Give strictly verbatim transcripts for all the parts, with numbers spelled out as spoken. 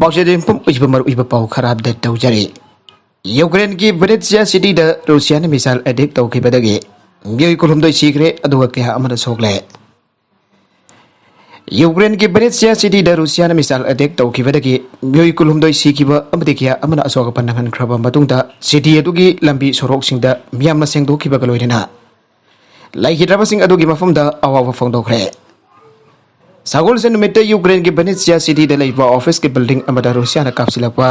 ꯄꯥꯎꯆꯦ ꯄꯨꯝ ꯎꯏꯕ ꯃꯔꯨ ꯑꯣꯏꯕ ꯄꯥꯎ ꯈꯔ ꯑꯞꯗꯦꯠ ꯇꯧꯖꯔꯤ꯫ ꯌꯨꯀ꯭ꯔꯦꯟꯒꯤ ꯚꯦꯅꯦꯠꯁꯤꯌꯥ ꯁꯤꯇꯤꯗ ꯔꯨꯁꯤꯌꯥꯅ ꯃꯤꯁꯥꯏꯜ ꯑꯦꯇꯦꯛ ꯇꯧꯈꯤꯕꯗꯒꯤ ꯃꯤꯑꯣꯏ ꯀꯨꯟꯍꯨꯝꯗꯣꯏ ꯁꯤꯈ꯭ꯔꯦ, ꯑꯗꯨꯒ ꯀꯌꯥ ꯑꯃꯅ ꯁꯣꯛꯂꯦ꯫ ꯌꯨꯀ꯭ꯔꯦꯟꯒꯤ ꯚꯦꯅꯦꯠꯁꯤꯌꯥ ꯁꯤꯇꯤꯗ ꯔꯨꯁꯤꯌꯥꯅ ꯃꯤꯁꯥꯏꯜ ꯑꯦꯇꯦꯛ ꯇꯧꯈꯤꯕꯗꯒꯤ ꯃꯤꯑꯣꯏ ꯀꯨꯟꯍꯨꯝꯗꯣꯏ ꯁꯤꯈꯤꯕ ꯑꯃꯗꯤ ꯀꯌꯥ ꯑꯃꯅ ꯑꯁꯣꯛ ꯑꯄꯟ ꯅꯪꯍꯟꯈ꯭ꯔꯕ ꯃꯇꯨꯡꯗ, ꯁꯤꯇꯤ ꯑꯗꯨꯒꯤ ꯂꯝꯕꯤ ꯁꯣꯔꯣꯛꯁꯤꯡꯗ ꯃꯤꯌꯥꯝꯅ ꯁꯦꯡꯗꯣꯛꯈꯤꯕꯒ ꯂꯣꯏꯅꯅ ꯂꯩꯈꯤꯗ꯭ꯔꯕꯁꯤꯡ ꯑꯗꯨꯒꯤ ꯃꯐꯝꯗ ꯑꯋꯥꯕ ꯐꯣꯡꯗꯣꯛꯈ꯭ꯔꯦ꯫ ꯁꯒꯣꯜꯁꯦꯟ ꯅꯨꯃꯤꯠꯇ ꯌꯨꯀ꯭ꯔꯦꯟꯒꯤ ꯚꯦꯅꯦꯠꯁꯤꯌꯥ ꯁꯤꯇꯤꯗ ꯂꯩꯕ ꯑꯣꯐꯤꯁꯀꯤ ꯕꯤꯜꯗꯤꯡ ꯑꯃꯗ ꯔꯨꯁꯤꯌꯥꯅ ꯀꯥꯞꯁꯤꯜꯂꯛꯄ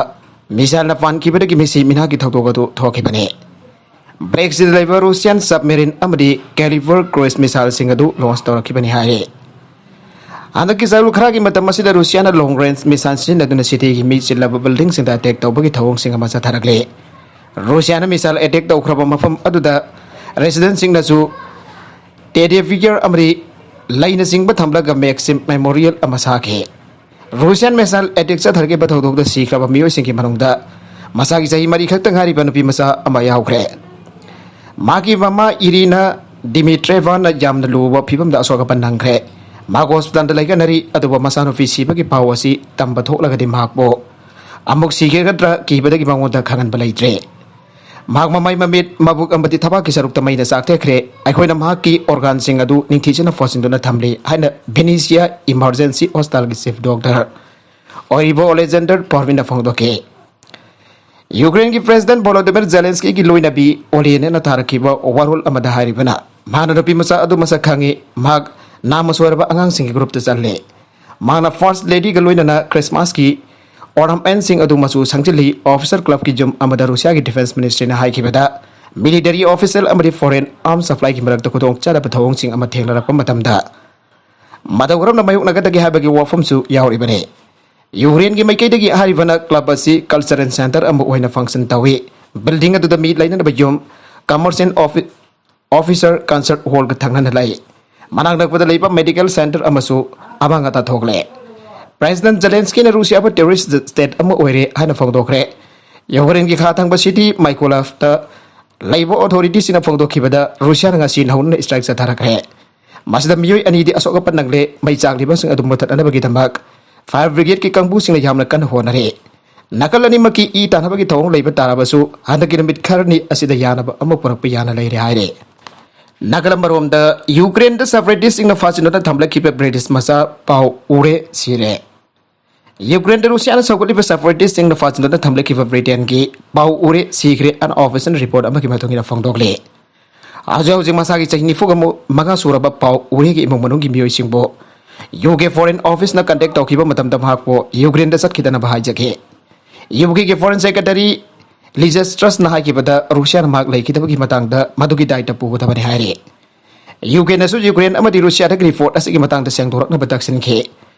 ꯃꯤꯁꯥꯏꯜꯅ ꯄꯥꯟꯈꯤꯕꯗꯒꯤ ꯃꯤꯁꯤ ꯃꯤꯅꯥꯒꯤ ꯊꯧꯗꯣꯛ ꯑꯗꯨ ꯊꯣꯛꯈꯤꯕꯅꯤ꯫ ꯕ꯭ꯔꯦꯛꯁꯤꯗ ꯂꯩꯕ ꯔꯨꯁꯤꯌꯥꯟ ꯁꯕꯃꯦꯔꯤꯟ ꯑꯃꯗꯤ ꯀꯦꯂꯤꯕꯔ ꯀ꯭ꯔꯨꯏꯖ ꯃꯤꯁꯥꯏꯜꯁꯤꯡ ꯑꯗꯨ ꯂꯣꯟꯆ ꯇꯧꯔꯛꯈꯤꯕꯅꯤ ꯍꯥꯏꯔꯤ꯫ ꯍꯟꯗꯛꯀꯤ ꯆꯌꯣꯜ ꯈꯔꯒꯤ ꯃꯇꯝ ꯑꯁꯤꯗ ꯔꯨꯁꯤꯌꯥꯅ ꯂꯣꯡ ꯔꯦꯟꯖ ꯃꯤꯁꯥꯏꯜ ꯁꯤꯖꯤꯟꯅꯗꯨꯅ ꯁꯤꯇꯤꯒꯤ ꯃꯤ ꯆꯤꯜꯂꯕ ꯕꯤꯜꯗꯤꯡꯁꯤꯡꯗ ꯑꯦꯇꯦꯛ ꯇꯧꯕꯒꯤ ꯊꯧꯑꯣꯡꯁꯤꯡ ꯑꯃ ꯆꯠꯊꯔꯛꯂꯤ꯫ ꯔꯨꯁꯤꯌꯥꯅ ꯃꯤꯁꯥꯏꯜ ꯑꯦꯇꯦꯛ ꯇꯧꯈ꯭ꯔꯕ ꯃꯐꯝ ꯑꯗꯨꯗ ꯔꯦꯁꯤꯗꯦꯟꯁꯤꯡꯅꯁꯨ ꯇꯦꯗꯦ ꯐꯤꯒꯔ ꯑꯃꯗꯤ ꯂꯩꯅꯆꯤꯡꯕ ꯊꯝꯂꯒ ꯃꯦꯛꯁꯤꯝ ꯃꯦꯃꯣꯔꯤꯌꯦꯜ ꯑꯃ ꯁꯥꯈꯤ꯫ ꯔꯨꯁꯤꯌꯥꯟ ꯃꯤꯁꯥꯏꯜ ꯑꯦꯇꯦꯛ ꯆꯠꯊꯔꯛꯈꯤꯕ ꯊꯧꯗꯣꯛꯇ ꯁꯤꯈ꯭ꯔꯕ ꯃꯤꯑꯣꯏꯁꯤꯡꯒꯤ ꯃꯅꯨꯡꯗ ꯃꯁꯥꯒꯤ ꯆꯍꯤ ꯃꯔꯤ ꯈꯛꯇ ꯉꯥꯏꯔꯤꯕ ꯅꯨꯄꯤ ꯃꯆꯥ ꯑꯃ ꯌꯥꯎꯈ꯭ꯔꯦ꯫ ꯃꯥꯒꯤ ꯃꯃꯥ ꯏꯔꯤꯅꯥ ꯗꯤꯃꯤꯇ꯭ꯔꯦꯚꯥꯅ ꯌꯥꯝꯅ ꯂꯨꯕ ꯐꯤꯕꯝꯗ ꯑꯁꯣꯛ ꯑꯄꯟ ꯅꯪꯈ꯭ꯔꯦ꯫ ꯃꯍꯥꯛ ꯍꯣꯁꯄꯤꯇꯥꯜꯗ ꯂꯩꯒꯠꯅꯔꯤ, ꯑꯗꯨꯕꯨ ꯃꯆꯥꯅꯨꯄꯤ ꯁꯤꯕꯒꯤ ꯄꯥꯎ ꯑꯁꯤ ꯇꯝꯕ ꯊꯣꯛꯂꯒꯗꯤ ꯃꯍꯥꯛꯄꯨ ꯑꯃꯨꯛ ꯁꯤꯒꯗ꯭ꯔꯥ ꯀꯤꯕꯗꯒꯤ ꯃꯉꯣꯟꯗ ꯈꯪꯍꯟꯕ ꯂꯩꯇ꯭ꯔꯦ꯫ ꯃꯍꯥꯛ ꯃꯃꯥꯏ, ꯃꯃꯤꯠ, ꯃꯕꯨꯛ ꯑꯃꯗꯤ ꯊꯕꯥꯛꯀꯤ ꯁꯔꯨꯛꯇ ꯃꯩꯅ ꯆꯥꯛꯊꯦꯛꯈ꯭ꯔꯦ꯫ ꯑꯩꯈꯣꯏꯅ ꯃꯍꯥꯛꯀꯤ ꯑꯣꯔꯒꯥꯟꯁꯤꯡ ꯑꯗꯨ ꯅꯤꯡꯊꯤꯖꯅ ꯐꯣꯠꯆꯤꯟꯗꯨꯅ ꯊꯝꯂꯤ ꯍꯥꯏꯅ ꯚꯤꯅꯤꯁꯤꯌꯥ ꯏꯃꯔꯖꯦꯟꯁꯤ ꯍꯣꯁꯄꯤꯇꯥꯜꯒꯤ ꯆꯤꯐ ꯗꯣꯛꯇꯔ ꯑꯣꯏꯔꯤꯕ ꯑꯣꯂꯦꯖꯦꯟꯗꯔ ꯄꯣꯔꯃꯤꯟꯅ ꯐꯣꯡꯗꯣꯛꯈꯤ꯫ ꯌꯨꯀ꯭ꯔꯦꯟꯒꯤ ꯄ꯭ꯔꯦꯁꯤꯗꯦꯟꯠ ꯚꯣꯂꯣꯗꯤꯃꯤꯔ ꯖꯦꯂꯦꯟꯁꯀꯤꯒꯤ ꯂꯣꯏꯅꯕꯤ ꯑꯣꯂꯦꯅꯥꯅ ꯊꯥꯔꯛꯈꯤꯕ ꯋꯥꯔꯣꯜ ꯑꯃꯗ ꯍꯥꯏꯔꯤꯕꯅ, ꯃꯍꯥꯛꯅ ꯅꯨꯄꯤ ꯃꯆꯥ ꯑꯗꯨ ꯃꯁꯛ ꯈꯪꯏ, ꯃꯍꯥꯛ ꯅꯥꯃ ꯁꯣꯏꯔꯕ ꯑꯉꯥꯡꯁꯤꯡꯒꯤ ꯒ꯭ꯔꯨꯞꯇ ꯆꯜꯂꯤ꯫ ꯃꯍꯥꯛꯅ ꯐꯥꯔꯁꯠ ꯂꯦꯗꯤꯒ ꯂꯣꯏꯅꯅ ꯈ꯭ꯔꯤꯁꯃꯥꯁꯀꯤ ꯑꯣꯔꯅꯥꯃꯦꯟꯠꯁꯤꯡ ꯑꯗꯨ ꯃꯆꯨ ꯁꯪꯖꯤꯜꯂꯤ꯫ ꯑꯣꯐꯤꯁꯔ ꯀ꯭ꯂꯕꯀꯤ ꯌꯨꯝ ꯑꯃꯗ ꯔꯨꯁꯤꯌꯥꯒꯤ ꯗꯤꯐꯦꯟꯁ ꯃꯤꯅꯤꯁꯇ꯭ꯔꯤꯅ ꯍꯥꯏꯈꯤꯕꯗ, ꯃꯤꯂꯤꯇꯔꯤ ꯑꯣꯐꯤꯁꯤꯌꯦꯜ ꯑꯃꯗꯤ ꯐꯣꯔꯦꯟ ꯑꯥꯔꯝ ꯁꯄ꯭ꯂꯥꯏꯒꯤ ꯃꯔꯛꯇ ꯈꯨꯗꯣꯡꯆꯥꯗꯕ ꯊꯧꯑꯣꯡꯁꯤꯡ ꯑꯃ ꯊꯦꯡꯅꯔꯛꯄ ꯃꯇꯝꯗ ꯃꯇꯧ ꯀꯔꯝꯅ ꯃꯥꯌꯣꯛꯅꯒꯗꯒꯦ ꯍꯥꯏꯕꯒꯤ ꯋꯥꯐꯝꯁꯨ ꯌꯥꯎꯔꯤꯕꯅꯤ꯫ ꯌꯨꯀ꯭ꯔꯦꯟꯒꯤ ꯃꯥꯏꯀꯩꯗꯒꯤ ꯍꯥꯏꯔꯤꯕꯅ ꯀ꯭ꯂꯕ ꯑꯁꯤ ꯀꯜꯆꯔꯦꯜ ꯁꯦꯟꯇꯔ ꯑꯃ ꯑꯣꯏꯅ ꯐꯪꯁꯟ ꯇꯧꯏ꯫ ꯕꯤꯜꯗꯤꯡ ꯑꯗꯨꯗ ꯃꯤ ꯂꯩꯅꯅꯕ ꯌꯨꯝ, ꯀꯃꯔꯁꯤꯌꯦꯜ ꯑꯣꯐꯤ-, ꯑꯣꯐꯤꯁꯔ ꯀꯟꯁꯔꯠ ꯍꯣꯜꯒ ꯊꯪꯅꯅ ꯂꯩ꯫ ꯃꯅꯥꯛ ꯅꯛꯄꯗ ꯂꯩꯕ ꯃꯦꯗꯤꯀꯦꯜ ꯁꯦꯟꯇꯔ ꯑꯃꯁꯨ ꯑꯃꯥꯡ ꯑꯇꯥ ꯊꯣꯛꯂꯦ꯫ ꯄ꯭ꯔꯦꯁꯤꯗꯦꯟꯠ ꯖꯦꯂꯦꯟꯁꯀꯤꯅ ꯔꯨꯁꯤꯌꯥꯕꯨ ꯇꯦꯔꯣꯔꯤꯁ꯭ꯠ ꯁ꯭ꯇꯦꯠ ꯑꯃ ꯑꯣꯏꯔꯦ ꯍꯥꯏꯅ ꯐꯣꯡꯗꯣꯛꯈ꯭ꯔꯦ꯫ ꯌꯨꯀ꯭ꯔꯦꯟꯒꯤ ꯈꯥ ꯊꯪꯕ ꯁꯤꯇꯤ ꯃꯥꯏꯀꯣꯂꯥꯐꯇ ꯂꯩꯕ ꯑꯣꯊꯣꯔꯤꯇꯤꯁꯤꯡꯅ ꯐꯣꯡꯗꯣꯛꯈꯤꯕꯗ, ꯔꯨꯁꯤꯌꯥꯅ ꯉꯁꯤ ꯅꯧꯅ ꯏꯁꯇ꯭ꯔꯥꯏꯛ ꯆꯠꯊꯔꯛꯈ꯭ꯔꯦ꯫ ꯃꯁꯤꯗ ꯃꯤꯑꯣꯏ ꯑꯅꯤꯗꯤ ꯑꯁꯣꯛ ꯑꯄꯟ ꯅꯪꯂꯦ꯫ ꯃꯩ ꯆꯥꯛꯂꯤꯕꯁꯤꯡ ꯑꯗꯨ ꯃꯨꯊꯠꯅꯅꯕꯒꯤꯗꯃꯛ Fire Brigadeꯀꯤ ꯀꯥꯡꯕꯨꯁꯤꯡꯅ ꯌꯥꯝꯅ ꯀꯟꯅ ꯍꯣꯠꯅꯔꯤ꯫ ꯅꯥꯀꯜ ꯑꯅꯤꯃꯛꯀꯤ ꯏ ꯇꯥꯟꯅꯕꯒꯤ ꯊꯧꯑꯣꯡ ꯂꯩꯕ ꯇꯥꯔꯕꯁꯨ, ꯍꯟꯗꯛꯀꯤ ꯅꯨꯃꯤꯠ ꯈꯔꯅꯤ ꯑꯁꯤꯗ ꯌꯥꯅꯕ ꯑꯃ ꯄꯨꯔꯛꯄ ꯌꯥꯅ ꯂꯩꯔꯦ ꯍꯥꯏꯔꯦ꯫ ꯅꯥꯀꯜ ꯑꯃꯔꯣꯝꯗ, ꯌꯨꯀ꯭ꯔꯦꯟꯗ separatistꯁꯤꯡꯅ ꯐꯥꯖꯤꯟꯗꯨꯅ ꯊꯝꯂꯛꯈꯤꯕ British ꯃꯆꯥ ꯄꯥꯎ ꯎꯔꯦ ꯁꯤꯔꯦ꯫ ꯌꯨꯀ꯭ꯔꯦꯟꯗ ꯔꯨꯁꯤꯌꯥꯅ ꯁꯧꯒꯠꯂꯤꯕ separatistꯁꯤꯡꯅ ꯐꯥꯖꯤꯟꯗꯨꯅ ꯊꯝꯂꯛꯈꯤꯕ Britainꯒꯤ ꯄꯥꯎ ꯎꯔꯦ ꯁꯤꯈ꯭ꯔꯦ ꯑꯅ official report ꯑꯃꯒꯤ ꯃꯇꯨꯡ ꯏꯟꯅ ꯐꯣꯡꯗꯣꯛꯂꯤ꯫ ꯍꯧꯖꯤꯛ ꯍꯧꯖꯤꯛ ꯃꯁꯥꯒꯤ ꯆꯍꯤ ꯅꯤꯐꯨꯒ ꯃꯉꯥ ꯁꯨꯔꯕ ꯄꯥꯎ ꯎꯔꯦꯒꯤ ꯏꯃꯨꯡ ꯃꯅꯨꯡꯒꯤ ꯃꯤꯑꯣꯏꯁꯤꯡꯕꯨ UK Foreign Officeꯅ contact ꯇꯧꯈꯤꯕ ꯃꯇꯝꯗ ꯃꯍꯥꯛꯄꯨ ꯌꯨꯀ꯭ꯔꯦꯟꯗ ꯆꯠꯈꯤꯗꯅꯕ ꯍꯥꯏꯖꯈꯤ꯫ UKꯒꯤ Foreign Secretary Liz Trussꯅ ꯍꯥꯏꯈꯤꯕꯗ, ꯔꯨꯁꯤꯌꯥꯅ ꯃꯍꯥꯛ ꯂꯩꯈꯤꯗꯕꯒꯤ ꯃꯇꯥꯡꯗ ꯃꯗꯨꯒꯤ ꯗꯥꯏꯇ ꯄꯨꯒꯗꯕꯅꯤ ꯍꯥꯏꯔꯤ꯫ UKꯅꯁꯨ ꯌꯨꯀ꯭ꯔꯦꯟ ꯑꯃꯗꯤ ꯔꯨꯁꯤꯌꯥꯗꯒꯤ report ꯑꯁꯤꯒꯤ ꯃꯇꯥꯡꯗ ꯁꯦꯡꯗꯣꯔꯛꯅꯕ ꯇꯛꯁꯤꯟꯈꯤ꯫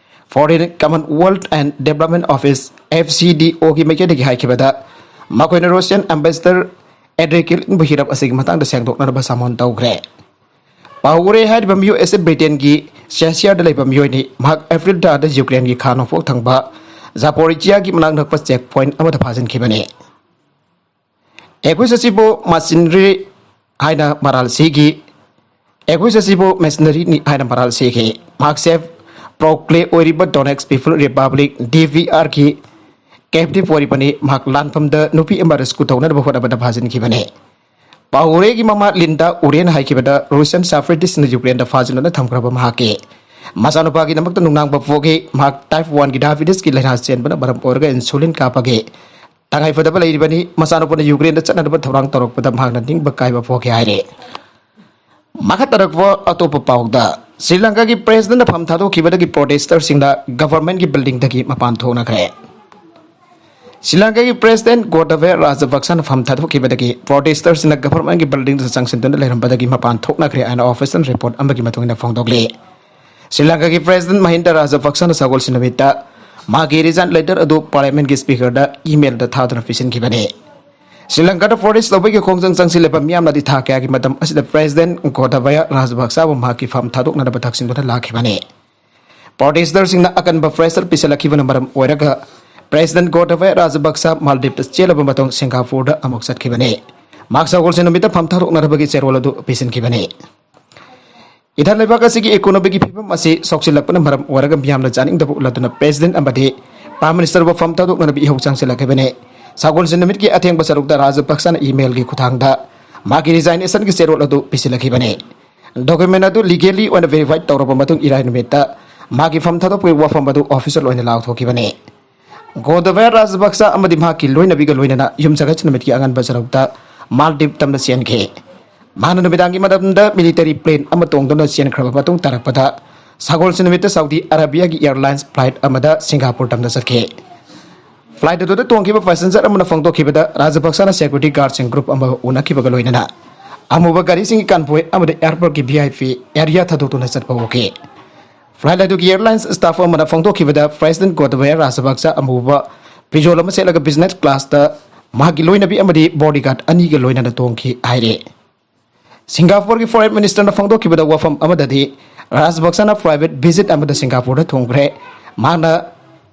Foreign, Commonwealth and Development Office, FCDOꯒꯤ ꯃꯥꯏꯀꯩꯗꯒꯤ ꯍꯥꯏꯈꯤꯕꯗ, ꯃꯈꯣꯏꯅ Russian ambassador Andrei Kilinꯕꯨ ꯍꯤꯔꯝ ꯑꯁꯤꯒꯤ ꯃꯇꯥꯡꯗ ꯁꯦꯡꯗꯣꯛꯅꯅꯕ summon ꯇꯧꯈ꯭ꯔꯦ꯫ ꯄꯥꯎ ꯎꯔꯦ ꯍꯥꯏꯔꯤꯕ ꯃꯤꯑꯣꯏ ꯑꯁꯤ Britainꯒꯤ Cheshireꯗ ꯂꯩꯕ ꯃꯤꯑꯣꯏꯅꯤ꯫ ꯃꯍꯥꯛ April ꯊꯥꯗ ꯌꯨꯀ꯭ꯔꯦꯟꯒꯤ ꯈꯥ ꯅꯣꯡꯄꯣꯛ ꯊꯪꯕ Zaporizhiaꯒꯤ ꯃꯅꯥꯛ ꯅꯛꯄ check point ꯑꯃꯗ ꯐꯥꯖꯤꯟꯈꯤꯕꯅꯤ꯫ ꯑꯦꯀ꯭ꯋꯤꯁ ꯑꯁꯤꯕꯨ ꯃꯥꯁꯤꯟꯔꯤ ꯍꯥꯏꯅ ꯃꯔꯥꯜ ꯁꯤꯈꯤ꯫ ꯑꯦꯀ꯭ꯋꯤꯁ ꯑꯁꯤꯕꯨ ꯃꯦꯁꯅꯔꯤꯅꯤ ꯍꯥꯏꯅ ꯃꯔꯥꯜ ꯁꯤꯈꯤ꯫ ꯃꯍꯥꯛꯁꯦ ꯄ꯭ꯔꯣꯀ꯭ꯂꯦ ꯑꯣꯏꯔꯤꯕ Donetsk People Republic, DPRꯒꯤ captive ꯑꯣꯏꯔꯤꯕꯅꯤ꯫ ꯃꯍꯥꯛ ꯂꯥꯟꯐꯝꯗ ꯅꯨꯄꯤ ꯑꯃ rescue ꯇꯧꯅꯅꯕ ꯍꯣꯠꯅꯕꯗ ꯐꯥꯖꯤꯟꯈꯤꯕꯅꯤ꯫ ꯄꯥꯎ ꯎꯔꯦꯒꯤ ꯃꯃꯥ ꯂꯤꯟꯗꯥ ꯎꯔꯦꯅ ꯍꯥꯏꯈꯤꯕꯗ, Russian separatistꯅ ꯌꯨꯀ꯭ꯔꯦꯟꯗ ꯐꯥꯖꯤꯟꯗꯨꯅ ꯊꯝꯈ꯭ꯔꯕ ꯃꯍꯥꯛꯀꯤ ꯃꯆꯥꯅꯨꯄꯥꯒꯤꯗꯃꯛꯇ ꯅꯨꯡꯅꯥꯡꯕ ꯄꯣꯛꯏ꯫ ꯃꯍꯥꯛ type oneꯒꯤ diabetesꯀꯤ ꯂꯥꯏꯅꯥ ꯆꯦꯟꯕꯅ ꯃꯔꯝ ꯑꯣꯏꯔꯒ insulin ꯀꯥꯞꯄꯒꯤ ꯇꯉꯥꯏꯐꯗꯕ ꯂꯩꯔꯤꯕꯅꯤ꯫ ꯃꯆꯥꯅꯨꯄꯥꯅ ꯌꯨꯀ꯭ꯔꯦꯟꯗ ꯆꯠꯅꯅꯕ ꯊꯧꯔꯥꯡ ꯇꯧꯔꯛꯄꯗ ꯃꯍꯥꯛꯅ ꯅꯤꯡꯕ ꯀꯥꯏꯕ ꯐꯥꯎꯈꯤ ꯍꯥꯏꯔꯤ꯫ ꯃꯈꯥ ꯇꯥꯔꯛꯄ ꯑꯇꯣꯞꯄ ꯄꯥꯎꯗ, ꯁ꯭ꯔꯤ ꯂꯪꯀꯥꯒꯤ presidentꯅ ꯐꯝ ꯊꯥꯗꯣꯛꯈꯤꯕꯗꯒꯤ protesterꯁꯤꯡꯅ governmentꯀꯤ buildingꯗꯒꯤ ꯃꯄꯥꯟ ꯊꯣꯛꯅꯈ꯭ꯔꯦ꯫ ꯁ꯭ꯔꯤ ꯂꯪꯀꯥꯒꯤ president Gotabaya Rajapaksaꯅ ꯐꯝ ꯊꯥꯗꯣꯛꯈꯤꯕꯗꯒꯤ protesterꯁꯤꯡꯅ governmentꯀꯤ buildingꯗ ꯆꯪꯁꯤꯟꯗꯨꯅ ꯂꯩꯔꯝꯕꯗꯒꯤ ꯃꯄꯥꯟ ꯊꯣꯛꯅꯈ꯭ꯔꯦ ꯍꯥꯏꯅ official report ꯑꯃꯒꯤ ꯃꯇꯨꯡ ꯏꯟꯅ ꯐꯣꯡꯗꯣꯛꯂꯤ꯫ ꯁ꯭ꯔꯤ ꯂꯪꯀꯥꯒꯤ president Mahinda Rajapaksaꯅ ꯁꯒꯣꯜꯁꯦꯟ ꯅꯨꯃꯤꯠꯇ ꯃꯥꯒꯤ resign letter ꯑꯗꯨ parliamentꯀꯤ speakerꯗ emailꯗ ꯊꯥꯗꯨꯅ ꯄꯤꯁꯤꯟꯈꯤꯕꯅꯤ꯫ ꯁ꯭ꯔꯤ ꯂꯪꯀꯥꯗ protest ꯇꯧꯕꯒꯤ ꯈꯣꯡꯖꯪ ꯆꯪꯁꯤꯜꯂꯕ ꯃꯤꯌꯥꯝꯅꯗꯤ ꯊꯥ ꯀꯌꯥꯒꯤ ꯃꯇꯝ ꯑꯁꯤꯗ president Gotabaya Rajapaksaꯕꯨ ꯃꯍꯥꯛꯀꯤ ꯐꯝ ꯊꯥꯗꯣꯛꯅꯅꯕ ꯇꯛꯁꯤꯟꯗꯨꯅ ꯂꯥꯛꯈꯤꯕꯅꯤ꯫ Protesterꯁꯤꯡꯅ ꯑꯀꯟꯕ pressure ꯄꯤꯁꯜꯂꯛꯈꯤꯕꯅ ꯃꯔꯝ ꯑꯣꯏꯔꯒ president Gotabaya Rajapaksa Maldives ꯆꯦꯜꯂꯕ ꯃꯇꯨꯡ Singaporeꯗ ꯑꯃꯨꯛ ꯆꯠꯈꯤꯕꯅꯤ꯫ ꯃꯍꯥꯛ ꯁꯒꯣꯜꯁꯦꯟ ꯅꯨꯃꯤꯠꯇ ꯐꯝ ꯊꯥꯗꯣꯛꯅꯅꯕꯒꯤ ꯆꯦꯔꯣꯜ ꯑꯗꯨ ꯄꯤꯁꯤꯟꯈꯤꯕꯅꯤ꯫ ꯏꯊꯠ ꯂꯩꯕꯥꯛ ꯑꯁꯤꯒꯤ ꯏꯀꯣꯅꯣꯃꯤꯒꯤ ꯐꯤꯕꯝ ꯑꯁꯤ ꯁꯣꯛꯆꯤꯜꯂꯛꯄꯅ ꯃꯔꯝ ꯑꯣꯏꯔꯒ ꯃꯤꯌꯥꯝꯅ ꯆꯥꯅꯤꯡꯗꯕ ꯎꯠꯂꯗꯨꯅ ꯄ꯭ꯔꯦꯁꯤꯗꯦꯟꯠ ꯑꯃꯗꯤ ꯄ꯭ꯔꯥꯏꯝ ꯃꯤꯅꯤꯁꯇꯔ ꯋꯥꯐꯝ ꯊꯥꯗꯣꯛꯅꯅꯕ ꯏꯍꯧ ꯆꯪꯁꯤꯜꯂꯛꯈꯤꯕꯅꯤ꯫ ꯁꯒꯣꯜꯁꯦꯟ ꯅꯨꯃꯤꯠꯀꯤ ꯑꯊꯦꯡꯕ ꯁꯔꯨꯛꯇ ꯔꯥꯖꯄꯛꯁꯅ ꯏꯃꯦꯜꯒꯤ ꯈꯨꯠꯊꯥꯡꯗ ꯃꯥꯒꯤ ꯔꯤꯖꯥꯏꯅꯦꯁꯟꯒꯤ ꯆꯦꯔꯣꯜ ꯑꯗꯨ ꯄꯤꯁꯤꯜꯂꯛꯈꯤꯕꯅꯤ꯫ ꯗꯣꯀꯨꯃꯦꯟ ꯑꯗꯨ ꯂꯤꯒꯦꯂꯤ ꯑꯣꯏꯅ ꯚꯦꯔꯤꯐꯥꯏ ꯇꯧꯔꯕ ꯃꯇꯨꯡ ꯏꯔꯥꯏ ꯅꯨꯃꯤꯠꯇ ꯃꯥꯒꯤ ꯐꯝ ꯊꯥꯗꯣꯛꯄꯒꯤ ꯋꯥꯐꯝ ꯑꯗꯨ ꯑꯣꯐꯤꯁꯤꯌꯦꯜ ꯑꯣꯏꯅ ꯂꯥꯎꯊꯣꯛꯈꯤꯕꯅꯤ꯫ ꯒꯣꯇꯕꯌ ꯔꯥꯖꯄꯛꯁ ꯑꯃꯗꯤ ꯃꯍꯥꯛꯀꯤ ꯂꯣꯏꯅꯕꯤꯒ ꯂꯣꯏꯅꯅ ꯌꯨꯝꯁꯀꯩꯁ ꯅꯨꯃꯤꯠꯀꯤ ꯑꯉꯟꯕ ꯁꯔꯨꯛꯇ ꯃꯥꯜꯗꯤꯞ ꯇꯝꯅ ꯆꯦꯟꯈꯤ꯫ ꯃꯍꯥꯛꯅ ꯅꯨꯃꯤꯗꯥꯡꯒꯤ ꯃꯇꯝꯗ ꯃꯤꯂꯤꯇꯔꯤ ꯄ꯭ꯂꯦꯟ ꯑꯃ ꯇꯣꯡꯗꯨꯅ ꯆꯦꯟꯈ꯭ꯔꯕ ꯃꯇꯨꯡ ꯇꯥꯔꯛꯄꯗ ꯁꯒꯣꯜꯁꯦꯟ ꯅꯨꯃꯤꯠꯇ ꯁꯥꯎꯗꯤ ꯑꯔꯥꯕꯤꯌꯥꯒꯤ ꯑꯦꯌꯔꯂꯥꯏꯟꯁ ꯐ꯭ꯂꯥꯏꯠ ꯑꯃꯗ ꯁꯤꯡꯒꯥꯄꯨꯔ ꯇꯝꯅ ꯆꯠꯈꯤ꯫ ꯐ꯭ꯂꯥꯏꯠ ꯑꯗꯨꯗ ꯇꯣꯡꯈꯤꯕ ꯄꯦꯁꯦꯟꯖꯔ ꯑꯃꯅ ꯐꯣꯡꯗꯣꯛꯈꯤꯕꯗ ꯔꯥꯖꯄꯛꯁꯅ ꯁꯦꯀ꯭ꯌꯨꯔꯤꯇꯤ ꯒꯥꯔꯗꯁꯤꯡ ꯒ꯭ꯔꯨꯞ ꯑꯃꯒ ꯎꯅꯈꯤꯕꯒ ꯂꯣꯏꯅꯅ ꯑꯃꯨꯕ ꯒꯥꯔꯤꯁꯤꯡꯒꯤ ꯀꯟꯚꯣꯏ ꯑꯃꯗꯤ ꯑꯦꯌꯔꯄꯣꯔꯠꯀꯤ ꯚꯤ ꯑꯥꯏ ꯄꯤ ꯑꯦꯔꯤꯌꯥ ꯊꯥꯗꯣꯛꯇꯨꯅ ꯆꯠꯄ ꯎꯈꯤ꯫ ꯐ꯭ꯂꯥꯏꯠ ꯑꯗꯨꯒꯤ ꯑꯦꯌꯔꯂꯥꯏꯟꯁ ꯁ꯭ꯇꯥꯐ ꯑꯃꯅ ꯐꯣꯡꯗꯣꯛꯈꯤꯕꯗ ꯄ꯭ꯔꯦꯁꯤꯗꯦꯟꯠ ꯒꯣꯇꯕꯌ ꯔꯥꯖꯄꯛꯁ ꯑꯃꯨꯕ ꯐꯤꯖꯣꯜ ꯑꯃ ꯁꯦꯠꯂꯒ ꯕꯤꯖꯤꯅꯦꯁ ꯀ꯭ꯂꯥꯁꯇ ꯃꯍꯥꯛꯀꯤ ꯂꯣꯏꯅꯕꯤ ꯑꯃꯗꯤ ꯕꯣꯗꯤꯒꯥꯔꯗ ꯑꯅꯤꯒ ꯂꯣꯏꯅꯅ ꯇꯣꯡꯈꯤ ꯍꯥꯏꯔꯦ꯫ ꯁꯤꯡꯒꯥꯄꯨꯔꯒꯤ ꯐꯣꯔꯦꯟ ꯃꯤꯅꯤꯁꯇꯔꯅ ꯐꯣꯡꯗꯣꯛꯈꯤꯕꯗ ꯋꯥꯐꯝ ꯑꯃꯗꯗꯤ ꯔꯥꯖꯄꯛꯁꯅ ꯄ꯭ꯔꯥꯏꯚꯦꯠ ꯚꯤꯖꯤꯠ ꯑꯃꯗ ꯁꯤꯡꯒꯥꯄꯨꯔꯗ ꯊꯨꯡꯈ꯭ꯔꯦ꯫ ꯃꯍꯥꯛꯅ